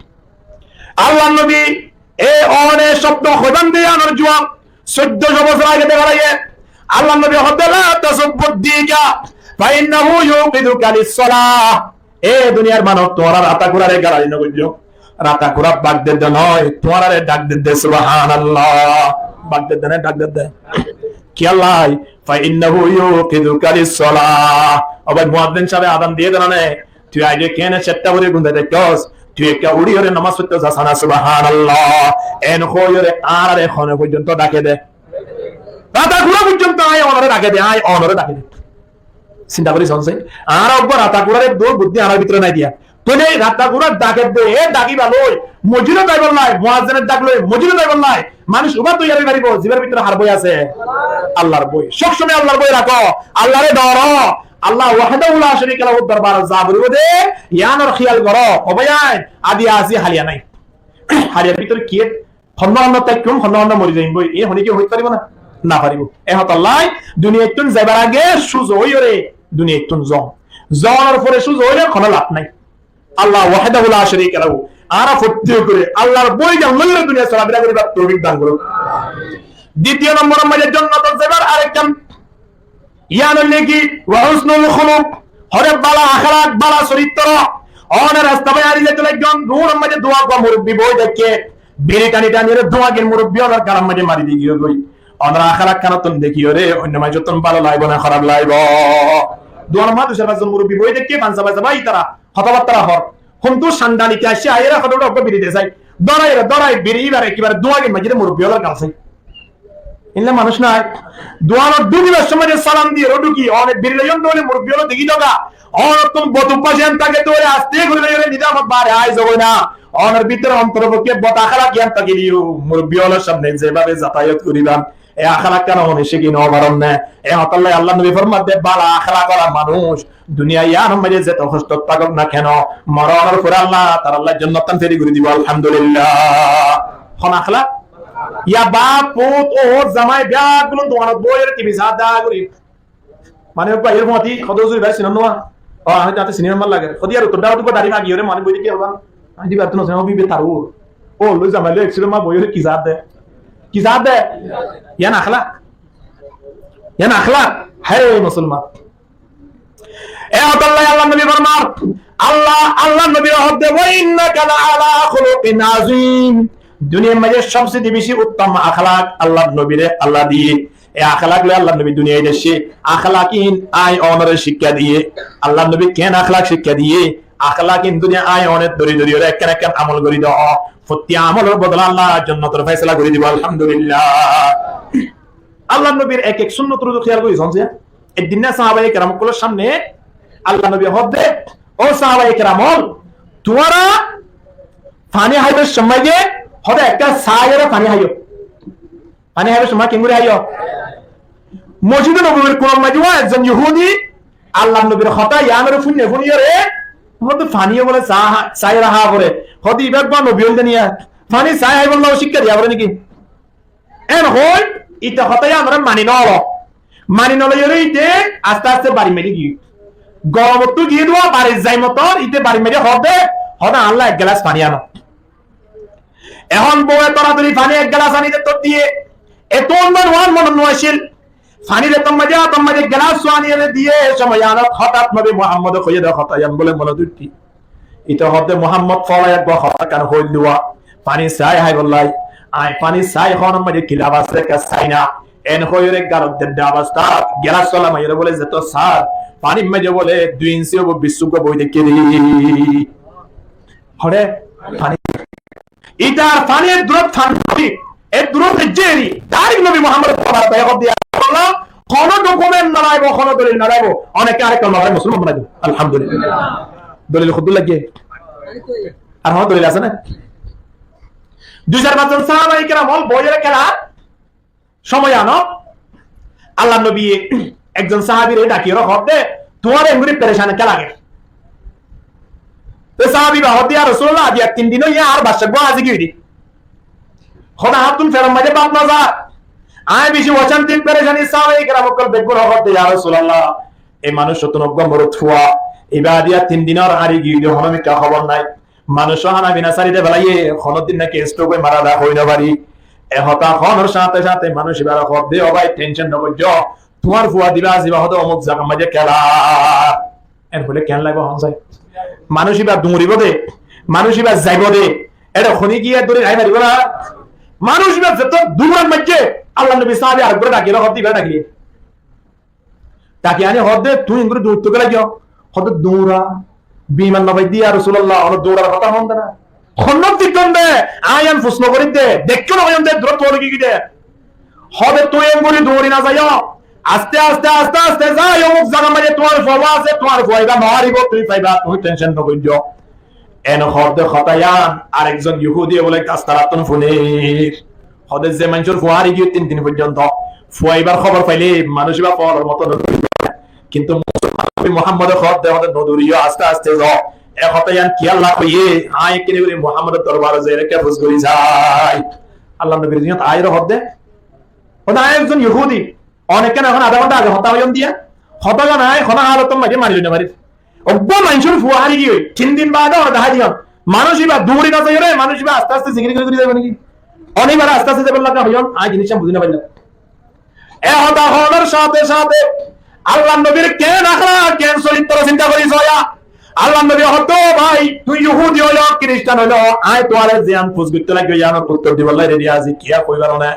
Allar nobi e one cobdo hoiban de yiánor juab sóiddo cót bosór age de félaiye. Allar nobi hoódde, لا تسبوا الديك فإنه يوقظك للصلاة. E duniyar manúc, tuáñra rata kurare galali no goijjó. Rata kura bak dedde no, tuáñrare dhak dedde, subhanallah. Bak dedde no, dhak dedde. Kiyólla? Fa innahu yuqidhuka lis-salah. Ó bái, muazzin sábe azan diyé de no né, tui aijja kene setta bori gúmai táikos, tui ekka uçiyóre nomaz foitto zas na, subhanallah. En hoiyóre añárare hone foijjonto dhake de. Rata kura foijjonto añí onore dhake de, añí onore dhake de. Sinta gorí sónse. Añára uggwá rata kurare dór buddí añárar bútore nai diya. Tóile rata kura dhake de, e dhakibá loi, mosjidot zaibolla, muazzine dhak loi, mosjidot zaibolla. Manúc uggwá toiyar ói faribo, zibar bútore har boi asé? Allar boi. Sob somoi Allar boi rakó, Allare dóro. Allah wahdahu la sharika lahu dorbarot za bolibo de, yiánor hiyal goró. Ó bái, añí adi así, háliya nái. Háliyar bútore kiyé? Honnúa honnúa táikkum, honnúa honnúa mori zaiyum boi. E hone ki hoit faribo na? No faribo. E hotálla duniyattún zaibar age cúza óiyore duniyattún zon. Zonor fore cúza óile hono laf nai. Allah wahdahu la sharika lahu. Añára fottí kore Allar boi gán loiyore duniya solafira goribar toufik dan gorouk. Ditiyo nomboror maze jonnotot zaibar arekkán Yián óilde ki? Wa husnul khuluq, hoóde bála akhlak, bála corittro. One rasta bái ári zaito laiggón, ruur maze duwá uggwá murubbi boi deikké, biri tani tani ore duwá gin murubbi onor ganor maze mari di giyói. Onor akhlak kanottún dekiyóre oinno manúcottún bála laibo na hóraf laibo? Duwár maze dui sair fañs zon murubbi boi deikké, fansa fansa bái tara hotábattara hoór. Hontu sandalite aiccé, aiyóre hotábattara uggwá biri de sai. Dórai re, dórai, biri ibare ekebare duwá gin maze de murubbi onor gan sai. Endilla manúc nai. Duwanot dhukibar somot de salam diyóre dhuki, one biri loiyón dóile murubbi ókkole dekí doga. Onottún bot ubbas yián táke dóile aste gorí loiyóre nizamot bare ai zagói na. Onor bútore ontor fokke bot akhlak yián tákile yó murubbi ókkolor samne zebabe zatayat goriban, e akhlak kán one cíki no faron né? E hotálla Allar nobi formadde bála akhlak ola manúc duniyai yiánor maze zeto hostot tákok na keno, moronor fore Allah taralla jonnot tán feri gorí dibo, alhamdulillah. Hon akhlak? Ya baf, fut, ó zamai, beggún duwanot boiyóre tibi saá de gorí. Mane, ó bái, er fúañti, hodó zuri bái, sinon nuwa. Ó, añí tañte sinon mal lage. Hodí ar uttor dá, hodí bái, dari magi ore, mane, boi de ki hoiba? Añí di bái, tui no sinon, ó bibi taru. Ó, loi zamai loi, ek siro ma boiyóre ki saá de? Ki saá de? Yián akhlak? Yián akhlak? Hare musolman. E hotálla Allar nobi formar, Allah, Allar nobire hoódde, "Wa innaka la ala khuluqin azim." Duniyar maze sobse beci uttom akhlak Allar nobire Allah diye. E akhlak loi Allar nobi duniyait aiccé. Akhlak ín añí onore cíkka diye. Allar nobi ken akhlak cíkka diye? Akhlak ín duniyait añí one dóri dóri ore ekkán ekkán amol gorí do. Fottí amolor bodola Allah jonnotor faisala gorí dibo, alhamdulillah. Allar nobir ek ek sunnot ruzu kiyal gorí sónse. Ek din na sahabaye keram ókkolor samne Allar nobi hoódde, "Ó sahabaye keram ókkol, tuáñra faní háibar somot de hoóde ekká sai ore faní háiyo." Faní háibar somot keéngori háiyo? Mosjide Nobobir kunor maze ó ekzon Yohudi Allar nobir hotá yián ore fúinne fúiniyore hoódde faní bóle sa-, sai ore há fore. Hoódde ibá uggwá nobi óilde niya. Faní sai háibolla cíkka diya fore niki? En hoi, ite hotá yián ore mani no lo. Mani no loiyóre ite aste aste bari mari giyé. Goromottú giyé duwa bari zai motor, ite bari mari hoódde, hoódde, "Allah, ek gelas faní ano." Ehón bouwe doradori faní ek gelas ani de to diye. Etó ondor uán monot no accíl. Faní de to maze, to maze gelas ani ere diye, e somoi yiánot hotát nobi Muhammode hoiyé de hotá yián bóle monot uiththé. Ite hoódde Muhammod fóla ek hotá kán hoil duwa. Faní sai háibolla. Añí faní sai honor maze ki laf asé ekká sai na. En hoiyóre galot dedde abastát, gelas sola maiyóre bóle zeto sar, fanir maze bóle dui inci óibo, biccú uggwá boi deikké de. Hore, faní. Itar faní e durot faní, e durot e jeri, dairek nobi Muhammod fóla, hono dokument no laibo, hono dolil no laibo. Oneke arek kalma fore musolman banai dibo. Alhamdulillah. Dolil hoddúr lage? Ar hono dolil asé né? Dui sair fañs zon sahabaye keram ókkol boiyóre kelar somoi yiánot Allar nobiye ekzon sahabire dhakiyóre hoódde, "Tuáñra engori perecán kiyá lager?" Te sahabi ba hoódde, "Ya Rosulullah, aijja tin din óiye añár bacca uggwá azi giyói de. Hoódde añáttun feror maze bát no zar. Añí beci ocánti perecani." Sahabaye keram ókkol beggún hoódde, "Ya Rosulullah, e manúicottún uggwá morot fua, ibá aijja tin din ór ari giyói de, hono mikká hóbor nai. Manúic hána fina sári de félaiye, honó din náki stroke ói mara za, hoi no fari." E hotá honor sáte sáte manúic ibáre hoódde, "Ó bái, tension no goijjó, tuáñr fua diba aziba hoódde omuk zagar maze kelar." En hoile keén laibo hon sai? Manúic íba duñribó de, manúic íba zaibó de, ére honí giyé dóri raí faribó na? Manúic íba zeto duñr maijjé, Allar nobi sáhabi areggúare dhakiyóre hoódde íba dhakiyé. Dhaki aní hoódde, tuñí engori duñrtó kiyólla giyó? Hoódde duñra, biman nofaidde ya Rosulullah, ono duñrar hotá hoónde na? Honnúa dikkónde, aññí yián fusno gorídde, deikkó no hoiyónde, durót tuáñr giyé de. Hoóde tuñí engori duñri no zaiyó. Aste aste aste aste zai omuk zagar maze tuáñr fua asé, tuáñr fua ibá no haribó, tuñí faiba, tuñí tension no goijjó. En hoóde hotá yián arekzon Yuhúdiye bóle gastalattún funir. Hoóde ze maincór fua hári giyói tin din foijjonto, fua ibár hóbor faile manúic ibá foolor moto no dóribo. Kintu Muhammode hoóde hoóde no dóriyo, aste aste zo. E hotá yián kiyólla hoiyé, aññí ekkene gorí Muhammodor dorbarot zaiyóre kiyá fus gorí sai. Allar nobir ziyót aiyóre hoódde, hoóde aññí ekzon Yuhúdi, onekkán ehón adá gónta age hotá hoiyóm diya, hotá yián aññí honó halotor maze mani loi no farir. Uggwá maincór fua hári giyói, tin din baade oñra dahái diyón. Manúic ibá duñri no zaiyóre, manúic ibá aste aste zikir gorí gorí zaibo niki? One ibáre aste aste zaibar lage hoiyón, aññí jinis yián buzí no faillám. E hotá hoónor sáte sáte Allar nobir keén akhlak, keén corittro sinta gorí soó. Allar nobi hoódde, bái, tuñí Yuhúdi óilo, Kiristan óilo, aññí tuáñre ziyán fus goittó laiggó, yiánor uttor dibolla redi así, kiyá hoibar one?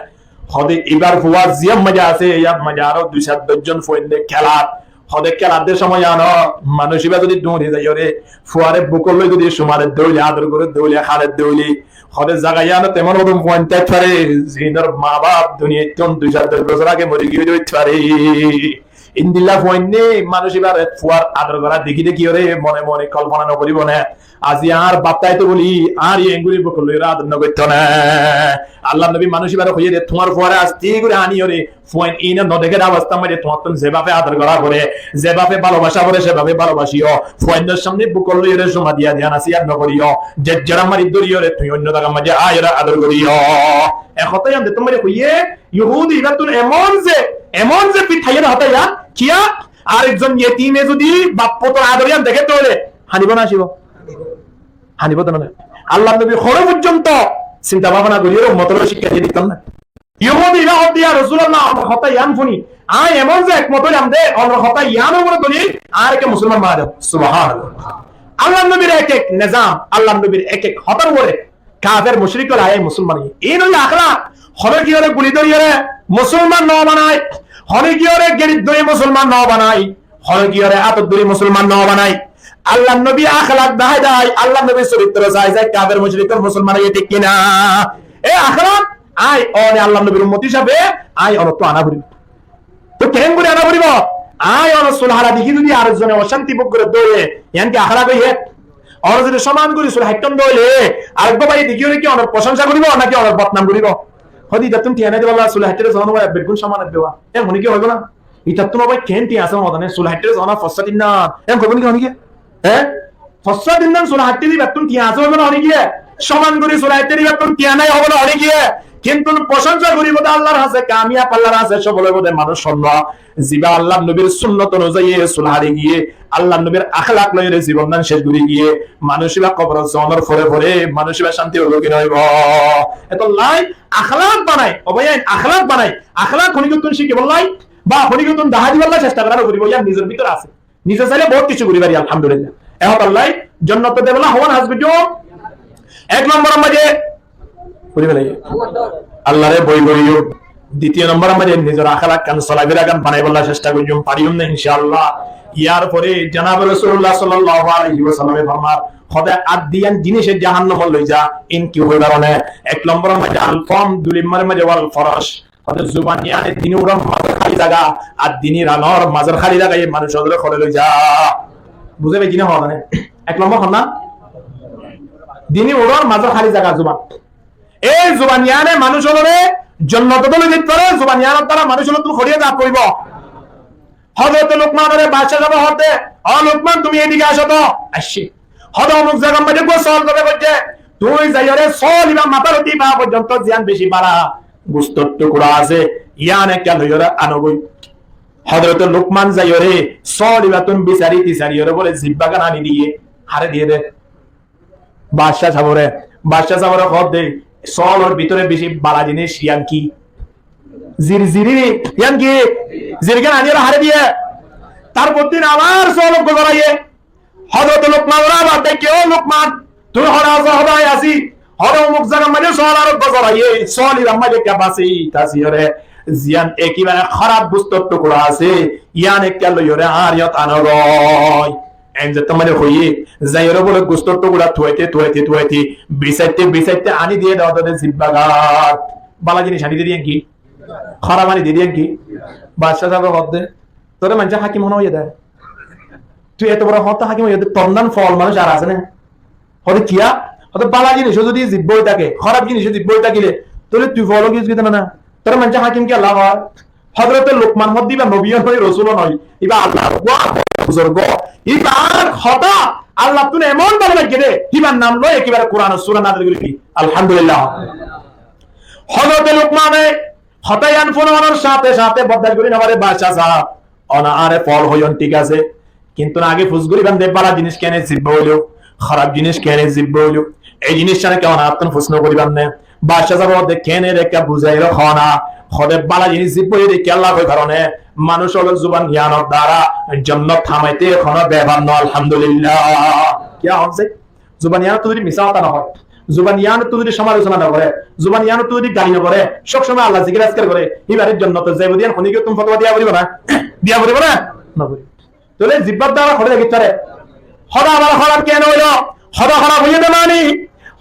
Hoóde ibár fua ziyán maze asé, yar maze aró dui sair doc zon fuainde kélar. Hoóde kélar de somoi yiánot manúic ibá zodi duñri zaiyóre, fuare bukot loi zodi sumare de óile, ador gore de óile, hále de óile, hoóde zaga yiánot emon hodún fuain táit fare, zinor mabaf duniyaittún dui sair doc bosór age mori giyói de óit fare. Endilla fuainne manúic ibáre fuar ador gorá dekí dekíyóre mone mone kolfona no goríbo né? Aijja añár baf táito bóli añáre engori bukot loiyóre ador no goittó né? Allar nobi manúic ibáre hoiyé de, tuáñr fuare asti gorí aniyóre fuain ine no dekér obostár maze tuáñttún ze bafe ador gorá fore, ze bafe bálobacá fore, se bafe bálobacíyo. Fuainor samne bukot loiyóre suma diya diya nasiyat no goríyo. Zerzarar maze dóriyoré tuñí oinno zagar maze aiyóre ador goríyo. E hotá yián de tuáñre hoiyé, Yuhúdi ibáttún emon ze, emon ze fit háiye de hotá yián, kiyá? Arekzon yetime zodi baf futor ador yián deké toile, hanibo na asíbo? Hanibo de no. Allar nobi hono foijjonto sinta bafona goríyore ummotoré cíkka diye diton na. Yuhúdi ibá hoódde, ya Rosulullah, onor hotá yián funi aññí emon ze ekmot óilam de, onor hotá yián uore dóri añáre kiyá musolman banai do. Subhanallah. Allar nobir ek ek nizam, Allar nobir ek ek hotár uore kafer mucrik ókkol aiyóre musolman óiye. Iín óilde akhlak. Honókiyóre guli dóriyoré musolman no banai, honókiyóre gerit dóri musolman no banai, honókiyóre átot dóri musolman no banai. Allar nobi akhlak dahái dahái, Allar nobir corittro sai sai kafer mucrik ókkol musolman óiye, thík ki na? E akhlak aññí one Allar nobir ummot hísabe aññí onottú ana foribo. Toi keéngorí ana foribo? Aññí onor sul hára dekí zodi arekzone ocánti bóg goré de óile, yián ki akhlak óiye? Onor zodi soman gorí sul háittón de óile, areggwá báiye dekíyóre ki onor prosonsa goríbo naki onor bodnam goríbo? Hoóde, itattún tiañ nái de bálla, sul háittóre zon beggún soman óibo. Eén honé ki hoibo na? Itattún bái keén tiañ asé, hoóde sul háittóre zon fossá din na. Eén hoibo niki honé ki? Eé? Fossá din na sul háittóre ibattún tiañ asé hoibo na honé ki? Soman gorí sul háittóre ibattún tiañ nái hoibo na honé ki? Kintu prosonsa goríbo de Allar hañsé, kamiyab Allar hañsé, sofol óibo de manúic honnúa, zibá Allar nobir sunnot onuzai sul hári giyé, Allar nobir akhlak loiyóre zibon gán céc gorí giyé, manúic ibá koborot zonor fore fore manúic ibá cánti óibo ki no óibo? Etollá akhlak banai, o bái, akhlak banai, akhlak honíkkottún cíkibollá ba honíkkottún dahái dibollá cesta gorá no foribo, yián nizor bútore asé. Nize sailé bout kessú gorí fari, alhamdulillah. Ehón Allaye jonnot dibólla hoón hás goijjé. Ek lombor or maze gorí félaiye, Allare boi goijjé. Ditiyo lombor or maze nizor akhlak gán, solafera gán banaibólla cesta goijjé, fariyum né, inshaAllah. Yar fore janabe Rosulullah sallallahu alaihi wasallam e formar, hóde at diyan jinise jahannamot loi za, in ki hoi karone? Ek lombor or maze al fom, dui lombor or maze wal forosh. Hóde zuban yían e dini uçór mazé háli zaga, ar dini ranor mazé háli zaga, e manúic ókkole loi za. Buzí faijjó né hoóde? Ek lombor hon na? Dini uçór mazé háli zaga zuban. Ei zuban yían e manúic ókkole jonnot loi zait fare, zuban yíanor duara manúic ókkol tún horiye za foibo. Hózorote Lukmanore bacca sabe hóde, "Ó Lukman, tumi edike asó to." Aiccí. Hóde omuk zagar maze uggwá sóol zobe goijjé, tui zaiyóre sóol ibá matár uti faa foijjonto ziyán beci bára gustor tukura asé, yían ekká loiyóre anogói. Hózorote Lukman zaiyóre sóol ibáttún bisari tisariyóre bóle zibba gán ani diyé, háre diyé de. Bacca sabore, bacca sabore hóde, sóolor bútore beci bála jinis yían ki? Zir, ziri, yían ki? Zir gán aniyóre háre diyé. Tarfor din abar sóol uggwá goráiye. Hozrot Lukmanore abar dháke, "Ó Lukman, tui hoçé asó?" "Hoçé así?" "Hoçé omuk zagar maze sóol ar gozor aiyé, sóol ibár maze ekka basi tasi oré, ziyan ekebare hóraf gustor tukura asé, yián ekka loi oré añár yót ano goi." Eén zettó maze hoiyé, zai oré bóle gustor tukura tuwaite, tuwaite, tuwaite, bisaite, bisaite ani diye de ódde zibba gat. Bála jinis ani diye de yián ki? Hóraf ani diye de yián ki? Baccá sábe hoódde, "Toré maincé hákim hone hoiyé de? Tui eto boro hoóñtte hákim óiye de, tor nan fol manúic ar asé né?" Hoóde kiyá? Hoóde bála jinis ó zodi zibba ói táke, hóraf jinis ó zibba ói tákile, tóile tui fol ó ki zodi na, na? Tor maincé hákim kiyólla hoó? Hozrote Lukman hoódde ibá nobi ó noó, rosul ó noó, ibá Allar buzurg. Ibár hotá Allattún emon bála lage de, ibár nam loi ekebare Kuranor sura nazil gorí di. Alhamdulillah. Hozrote Lukmane hotá yián fúnonor sáte sáte bordac gorí no fare, "Baccá sáb, one añáre fol hoiyon, thík asé, kintu age fus goríban de bála jinis keéne zibba óilo, hóraf jinis keéne zibba óilo, ei jinis cán ekka one añáttun fus no goríban né?" Baccá sábe hoódde, "Keéne de ekka buzai hoó na." Hoóde, "Bála jinis zibba óiye de kiyólla hoi faro né? Manúic ókkolor zuban yiánor duara jonnot hámaite honó befar no, Alhamdulillah." Kiyá hoónse? Zuban yiánottú zodi misá hotá no hoó, zuban yiánottú zodi somalosona no goré, zuban yiánottú zodi gali no goré, sób somoi Allar zikir askar goré, ibáre jonnotot zaibo de yián hone ki tuñí fotuwa diya foribo na? Diya foribo na? No foribo. Tóile zibbar duara hoçé zai fare? Hotá abar hóraf keéne óilo? Hotá hóraf óiye de mani,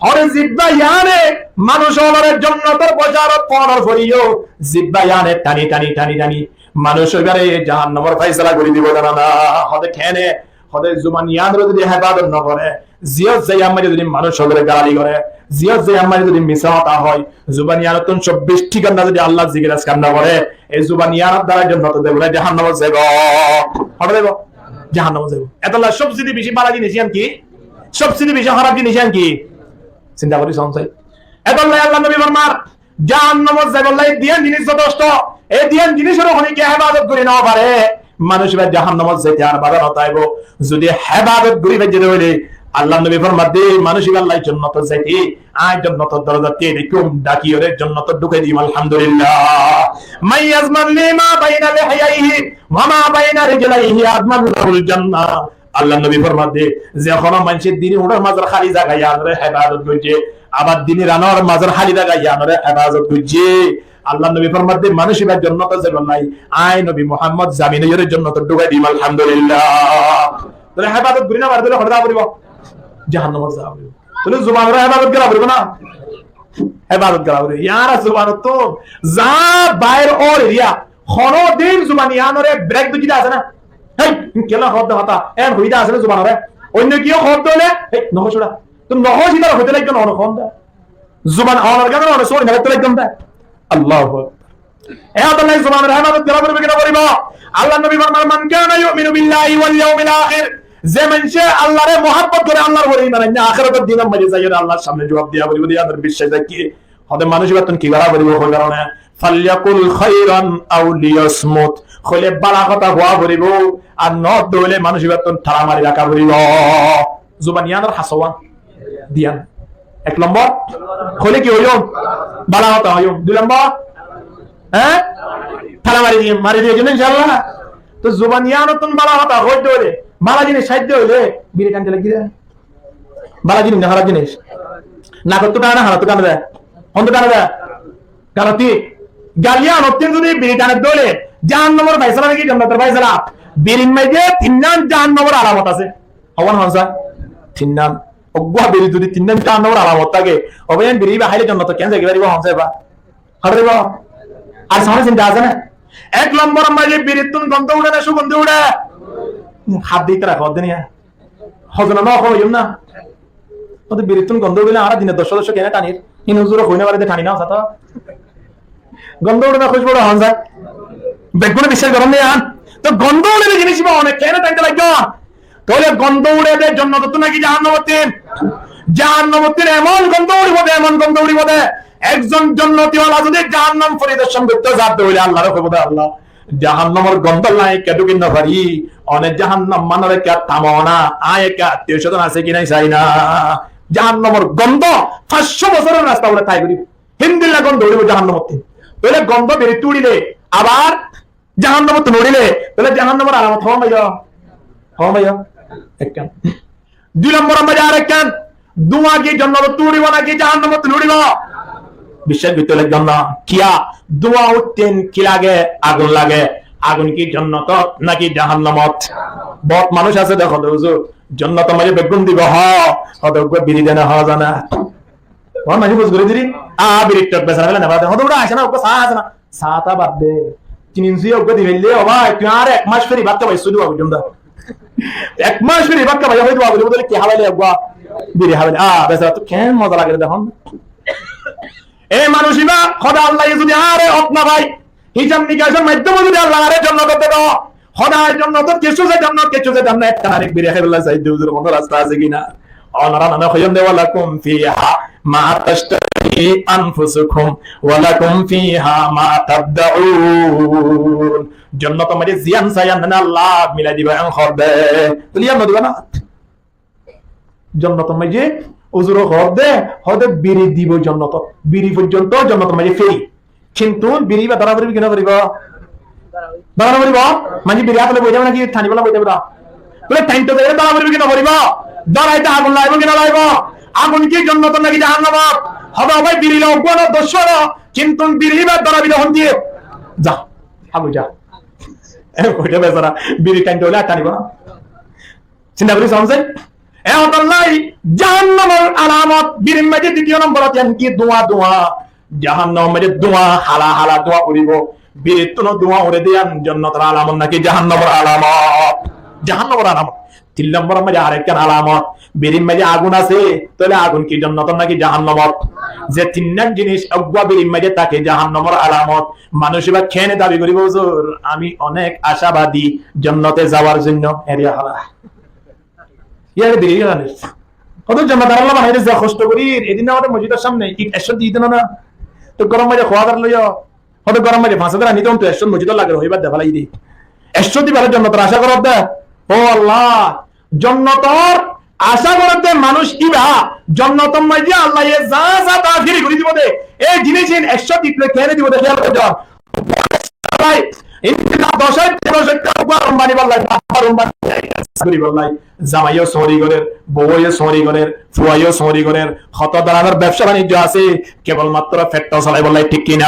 hoóde zibba yiáne manúic ókkolore jonnotor bosharot foónor foriyó, zibba yiáne tani, tani, tani, tani manúic ókkolore jahannamor faisala gorí dibo de na? Hoóde keéne? Hoóde zuban yiánore zodi hefazot no goré, ziyót zai yián maze zodi manúic ókkolore galali goré, ziyót zai yián maze zodi misá hotá hoó, zuban yiánottún sobbic thíkana zodi Allar zikir askar no goré, ei zuban yiánor duara jonnotot zaibo na jahannamot zaibo? Hoçé zaibo? Jahannamot zaibo. Etolla sobsede beci bála jinis yián ki? Sobsede beci hóraf jinis yián ki? Sinta gorí sóon sai. Etolla Allar nobi formar, jahannamot zaibolla ei duiyan jinis zotosto. Ei duiyan jinisor hone ki hefazot gorí no fare, manúic ibá jahannamot zaite ar baza no táibo. Zodi hefazot gorí faijje de óile, Allar nobi formar de, manúic ibálla jonnotot zaite, añí jonnotor dorozat tiyai deikkóm, dhaki oré jonnotot dhukai dim, Alhamdulillah. من يضمن لي ما بين لحييه وما بين رجليه أضمن له الجنة. Allar nobi formar de, ze honó maincé dini uñçor mazor háli zaga yiánore hefazot goijje, abar dini ranor mazor háli zaga yiánore hefazot goijje, Allar nobi formar de, manúic ibá jonnotot zaibolla añí nobi Muhammod zamin ói oré jonnotot dhukai dim, Alhamdulillah. Tóile hefazot gorí no fare de óile hoçé za foribo? Jahannamot za foribo. Tóile zubanore hefazot gora foribo na? Hefazot gora foribo. Yián ar zubanottún za bair ór eriya, honó din zuban yiánore brek dóijje de asé na? Héi, kiyólla hoódde hotá? Eén hoiyé de asé na zubanore? Oinno kiyó hoódde óile, héi, no hoóis ura. Tui no hoóis, ítara hoité laiggó, no hoón de. Zuban onor gán one sóri no hoité laiggó de. Allahu Akbar. E etolla zubanor hefazot gora foribo ki no foribo? Allar nobi formar, من كان يؤمن بالله واليوم الآخر. Ze maincé Allare muhabbot goré, Allar uore iman ane, ahérator dinor maze zai oré Allar samne juab diya foribo de, Allar biccác rakí. Hoóde manúic ibáttún ki gora foribo, hoi faro né? فليقل خيرا أو ليصمت. Hoile bála hotá hoó foribo, ar no hoódde óile manúic ibáttún tala mari raká foribo. Zuban yiánor hásawá diyan. Ek lombor, hoile ki hoiyum? Bála hotá hoiyum. Dui lombor, hé? Tala mari diyum, mari diyum, inshaAllah. Tóu zuban yiánottún bála hotá hoóidde óile, bála jinis saidde óile, biri tante lagí de. Bála jinis né hóraf jinis? Nakottú tane, hanottú tane de? Hontú tane de? Galottú. Gal yiánottún zodi biri tane de óile, jahannamor faisala né ki jonnotor faisala? Birir maze tinnán jahannamor alamot asé. Hoón hoón sa? Tinnán. Uggwá biri zodi tinnán jahannamor alamot táke, óbe yián biri ibá háile jonnotot keén zai faribo, hoón sa ibá? Hotá hoibo? Ar samne sinta asé né? Ek lombor maze birittún gondo uçé né cúgondi uçé? Hát di ítara hoódde niya. Hozone no hoiyum na. Óde birittún gondo uçíle añára dine doc doc keéne tanir? Ín huzure hoi no fare de tani na, sata. Gondo uçé né kúcbu uçé, hoón sa? Beggúne biccác goron de yián. Tóu gondo uçé de jinis ibá one keéne tante laiggó? Tóile gondo uçé de jonnotottún náki jahannamottún? Jahannamottún. Emon gondo uçíbo de, emon gondo uçíbo de, ekzon jonnoti wala zodi jahannam foridorsón goitté za de óile Allare hoibo de, "Allah, jahannamor gondo loi ekka dhuki no fari, one jahannam manor ekka tamo na, añí ekka attiyo sodon asé ki nai sai na." Jahannamor gondo fañs cót bosóror rasta bole tái goribo. Héndilla gondo uçíbo jahannamottún. Tóile gondo birittú uçíle abar jahannamottún uçíle, tóile jahannamor alamot hoón baiyo? Hoón baiyo? Ekkán. Dui lombor or maze arekkán, duwa ki jonnotot uçibo naki jahannamot uçibo? Biccác goittó lagibó na. Kiyá? Duwa uithté ki lage? Agun lage. Agun ki jonnotot naki jahannamot? Bout manúc asé de hóde, "Huzur, jonnotor maze beggún dibo." Hó, hóde, "Uggwá biri dena hó zana." Ó, manúc buz gorí diri, "A, biri tok besara fele neba de." Hóde, "Uggwá asé na, uggwá sa asé na." Sáta bad de. Tin inci uggwá di félile, "Ó bái, tui añáre ek mac feri bát hábai, sódi bá buijjum da." Ek mac feri bát hábai, sódi bá buijjum da, ki hábaile uggwá? Biri hábaile. Ah, besara, tui ken moza lage de hon. E manúc iba, hóde Allah ye zodi añáre ot no fai, hísab nikasor maiddome zodi Allah añáre jonnot de do, hóde jonnot kessú ze jonnot, kessú ze jonnot, ekkán arek biri háiballa sai de, huzur, hono rasta asé ki na? Onora nane hoiyón de, "Walakum fiha ma tashtahi anfusukum, walakum fiha ma taddaun." Jonnotor maze ziyán sai, yián nane Allah milai dibo, en hór de. Tóile yián no dibo na? Jonnotor maze huzure hór de, hóde biri dibo jonnotot. Biri foijjonto jonnotor maze firi. Kintu biri iba dóra foribo ki no foribo? Dóra no foribo? Manúce biri át loi boi táibo naki tani bolla boi táibo da? Tóile tani to zaiyóre dóra foribo ki no foribo? Dóraite agun laibo ki no laibo? Agun ki jonnotot naki jahannamot? Hóde, "Ó bái, biri loi uggwá no, doc no, kintu biri iba dóra biri hon diye?" Za, agun za. Óita besara, biri tani to óile át tanibo na. Sinta gorí sóon sai. E hotólla jahannamor alamot, birir maze ditiyo nomborot yián ki? Duwa, duwa. Jahannamor maze duwa, hala hala duwa uçibo. Birittún duwa uçe de yián jonnotor alamot naki jahannamor alamot? Jahannamor alamot. Tin nomboror maze arekkán alamot, birir maze agun asé, tóile agun ki jonnotor naki jahannamor? Ze tinnán jinis uggwá birir maze táke, jahannamor alamot. Manúc iba kene dabi goríbo, "Huzur, ami onek acabadi jonnote zabar zonno." Eriya hala. Yar biri giyé. Hoto jamaadar Allah banai de, ze hosto gorir, edin amader mosjidor samne it ekcó di dito na. To gorom maze hoó adar loiyo. Hoto gorom maze fañs adar ani to ekcó mosjidot lage, hoibar de falai de. Ekcó di bala jonnotor aca gorer de. O Allah, jonnotor aca gorer de manúc iba, jonnotor maze Allah ye za za ta firi gori dibo de. Ei jinis in ekcó di kene dibo de, hiyal gori. Bái, endilla doc hajar, tero hajar uggwá rum banibálla, uggwá rum banibálla. Zamaiyo sóri gorer, bouwo sóri gorer, fuayo sóri gorer, hoto dóronor bebsa banijjo asé, kebol matro fetto solaibálla, thík ki na?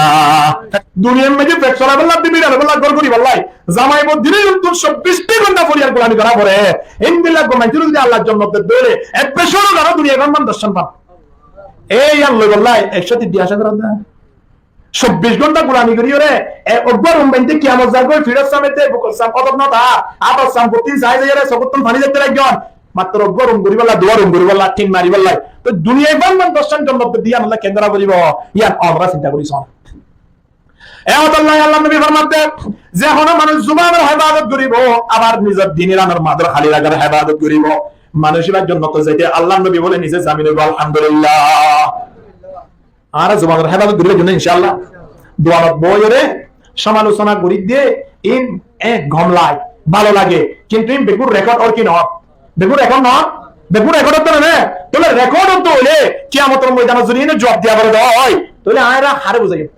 Duniyar maze fetto solaibálla, bibi ranibálla, gór goribálla. Zamai bou dine zontú sobbic gonta foriyar gulami gora fore. Endilla gulami zodi Allah jonnot de dóre, ebbe córo garo duniyar gulami doc jon fan. Ei yián loibálla, ekcó di aca gorer de. Sobbic gonta gulami gorí ore, e, uggwá rum bainde kiyamot zargoi, fiçor sam ete, bukor sam, odot no tar, átor sam, fottin sai zaiyore, sogottún faní zaite laggon. Matro uggwá rum goríballa, duwá rum goríballa, tin mariballa. To duniyai banban doc jon jonnot diyan Allah kendra goríbo, yián onora sinta gorí sóon. E hotólla Allah nobi format de, ze hono manúc zubanor hefazot goríbo, abar nizor dini ranor mador hali ragar hefazot goríbo, manúc iba jonnot zaite Allah nobi bole nize zamin óibo, alhamdulillah. Añára zubanor hefazot goríbar zonno, inshaAllah, duanot boiyore somalochona gorí de, in, e, gom lage, bála lage, kintu in beggún rekod ór ki no ór? Beggún rekod no ór? Beggún rekod ór de no ór? Tóile rekod ór de óile, kiyamotor moidanot zodi ine juab diya fore de ói, tóile añára hare buzaiyum?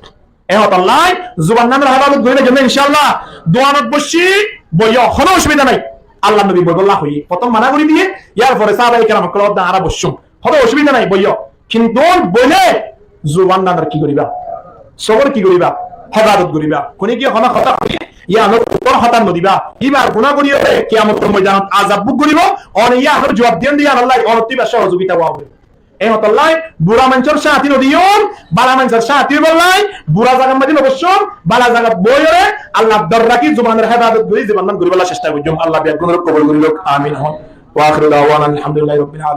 E hotólla zuban nanor hefazot goríbar zonno, inshaAllah, duanot boiccí, boiyo, hono osubida nai. Allah nobi boibálla hoiye, fottóm mana gorí diye, yar fore sahabaye keram ókkol hoó de añára boiccúm. Hono osubida nai, boiyo. Kintu boile zuban nanor ki goriba? Sobor ki goriba? Hefazot goriba. Kuni ki hono hotá hoile, yián or uore hotá no diba. Ibar guna gorí ore kiyamotor moidanot azab buk goribo. One yián or juab diyon de yián Allah, one ttu ibar sohojogita óibo. E hotólla bura maincór sáñti no diyon, bála maincór sáñti óibolla, bura zagar maze no boiccón, bála zagat boi ore, Allah dor raki zubanor hefazot gorí, zuban nan goríballa cesta goijjum. Allah beggúnore kobul gorí louk. Amin. Wa akhiru da'wana alhamdulillahi rabbil alamin.